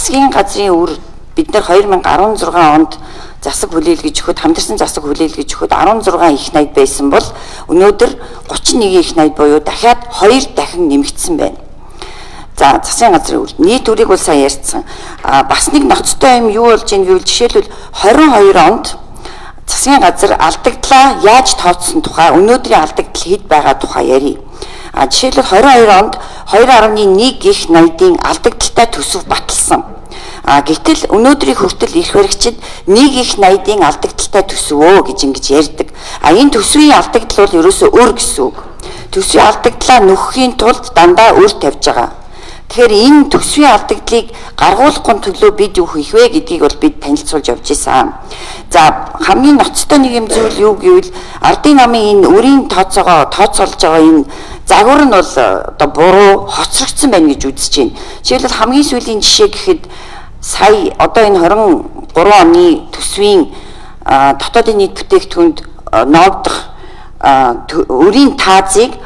Засгийн газрын үр бид нар 2016 онд засаг хүлээлгэж өгөхөд, хамтарсан засаг хүлээлгэж өгөхөд 16 их 80 байсан бол өнөөдөр 31 их 80 буюу дахиад 2 дахин нэмэгдсэн байна. За, засгийн газрын үр нийт үрийг бол сайн ярьсан. А бас нэг ноцтой юм юу болж ийн гэвэл жишээлбэл 22 онд засгийн газар алдагдлаа яаж тооцсон тухай, өнөөдрийн алдагдал хэд байгаа тухай ярив. А жишээлбэл 22 онд 2.1 их 80-ийн алдагдaltaй төсөв баталсан. А гэтэл өнөөдрийг хүртэл эрх баригчид 1 их 80-ийн алдагдaltaй төсөвөө гэж ингэж ярьдаг. А энэ төсвийн алдагдал бол ерөөсөө өр гэсэн үг. Төсвийн алдагдлаа нөхөхийн тулд дандаа өр тавьж байгаа. Тэгэхээр энэ төсвийн алдагдлыг гаргуулахгүй төлөө бид юу хийх вэ гэдгийг бол бид танилцуулж явж исэн. За, хамгийн ноцтой нэг юм зүйл юу гэвэл ардын намын энэ өрийн тооцоогоо тооцоолж байгаа энэ загвар нь бол одоо буруу хоцрогдсон байна гэж үзэж байна. Жишээлбэл, хамгийн сүүлийн жишээ гэхэд сая одоо энэ 23 оны төсвийн дотоодын нийт бүтээгдэхүүнд ноогдох өрийн таазыг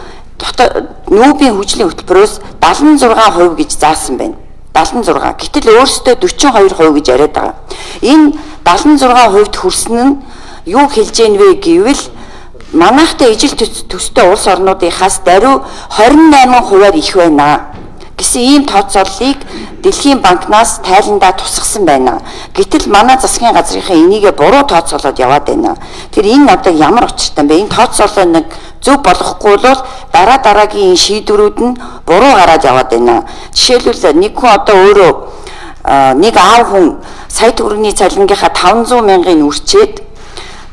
нүүбийн хөгжлийн хөтөлбөрөөс 76% гэж заасан байна. 76. Гэтэл өөрсдөө 42% гэж яриад байгаа. Энэ 76%-д хүрсэн нь юу хэлж гэнэ вэ гэвэл манайхтай ижил төстэй улс орнуудынхаас даруй 28%-аар их байна гэсэн ийм тооцооллыг Дэлхийн банкнаас тайландаа тусгасан байна. Гэтэл манай засгийн газрынхаа энийгээ буруу тооцоолоод яваад байна. Тэр энэ одоо ямар учиртай юм бэ? Энэ тооцоолоо нэг зөв болгохгүй бол дараа дараагийн шийдвэрүүд нь буруу гараад яваад байна. Жишээлбэл, нэг хүн одоо өөрөө нэг аав хүн сая төгрөгийн цалингийнхаа 500 мянгыг үрчээд,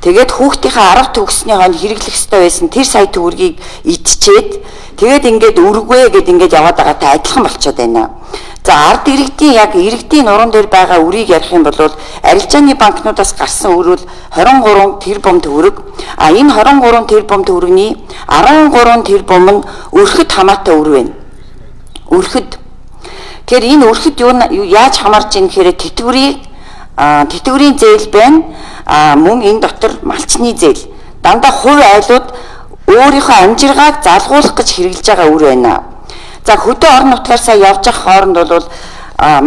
тэгээд хүүхдийнхээ 10 төгссөний хойно хэрэглэх ёстой байсан тэр сая төгрөгийг идчихэд, тэгээд ингээд өргөө гэд ингээд яваад байгаатай адилхан болчиход байна. За, ард иргэдийн, яг иргэдийн нуруунд дээр байгаа үрийг ярих юм бол арилжааны банкнуудаас гарсан үр бол 23 тэрбум төгрөг. А энэ 23 тэрбум төгрөгийн 13 тэрбум нь өрхөд хамаатай үр байна. Өрхөд. Тэгэхээр энэ өрхөд юу яаж хамаарч ийн гэхээр тэтгэврийн зээл байна. А мөн энэ дотор малчны зээл. Дандаа хувь айлууд өөрийнхөө амжиргааг залгуулах гэж хэрэглэж байгаа үр байна. За, хөдөө орон нутгаар сая явж байгаа хооронд бол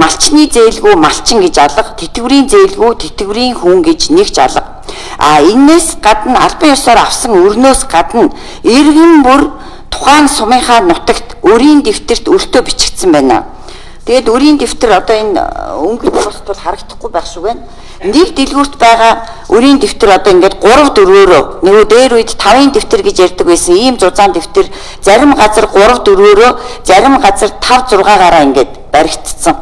малчны зээлгүй малчин гэж алга, тэтгэврийн зээлгүй тэтгэврийн хүн гэж нэгч алга. А энээс гадна, албан ёсоор авсан өрнөөс гадна иргэн бүр тухайн сумынхаа нутагт өрийн дэвтэрт өртөө бичигдсэн байна. Тэгээд өрийн дэвтэр одоо энэ өнгөт бусд бол харагдахгүй байх шиг байна. Нэг дэлгүүрт байгаа өрийн дэвтэр одоо ингээд 3 4-өөрөө, нөгөө дээр үед 5-ын дэвтэр гэж ярьдаг байсан ийм зузаан дэвтэр зарим газар 3 4-өөрөө, зарим газар 5 6-гаараа ингээд баригдсан.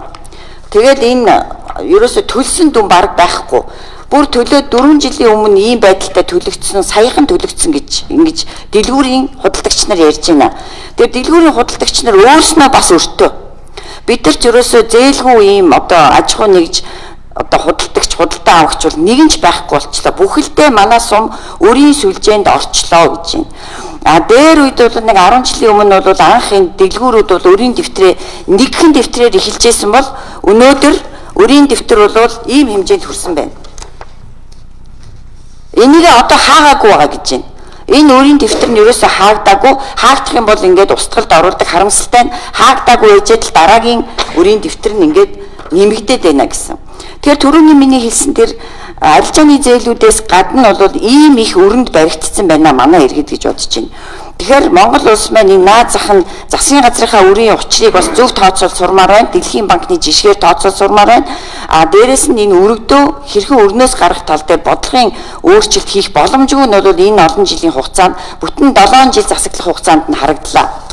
Тэгээд энэ ерөөсө төлсөн дүн баг байхгүй. Бүр төлөө 4 жилийн өмнө ийм байдалтай төлөгдсөн, саяхан төлөгдсөн гэж ингэж дэлгүүрийн худалдагч нар ярьж байна. Тэгээд дэлгүүрийн худалдагч нар өөрснөө бас өртөө. Бид нар ч ерөөсөө зээлгүй ийм одоо аж ахуй нэгж, одоо худалдагч, худалдаа авагч бол нэг нь ч байхгүй болчлоо. Бүхэлдээ манай сум өрийн сүлжээнд орчлоо гэж байна. А дээр үед бол нэг 10 жилийн өмнө бол анх энэ дэлгүүрүүд бол өрийн дэвтрээ нэгхэн дэвтрээр эхэлжсэн бол өнөөдөр өрийн дэвтэр бол ийм хэмжээнд хүрсэн байна. Энийг одоо хаагаагүй байгаа гэж байна. Энэ өрийн дэвтэр нь ерөөсөө хаагдаагүй. Хаагдах юм бол ингээд устгалд оруулдаг, харамсалтай нь хаагдаагүй байжээд л дараагийн өрийн дэвтэр нь ингээд нэмэгдээд байна гэсэн. Тэгэхээр түрүүний миний хэлсэн тэр арилжааны зээлүүдээс гадна бол ийм их өрөнд баригдсан байна манай иргэд гэж бодож байна. Тэгэхээр Монгол улс маань энэ наад зах нь засгийн газрынхаа өрийн учрыг бас зөв тооцоол сурмаар байна. Дэлхийн банкны жишгээр тооцоол сурмаар байна. А дээрэс нь энэ өргөдөө хэрхэн өрнөөс гарах тал дээр бодлогын өөрчлөлт хийх боломжгүй нь бол энэ олон жилийн хугацаанд, бүтэн 7 жил засаглах хугацаанд нь харагдлаа.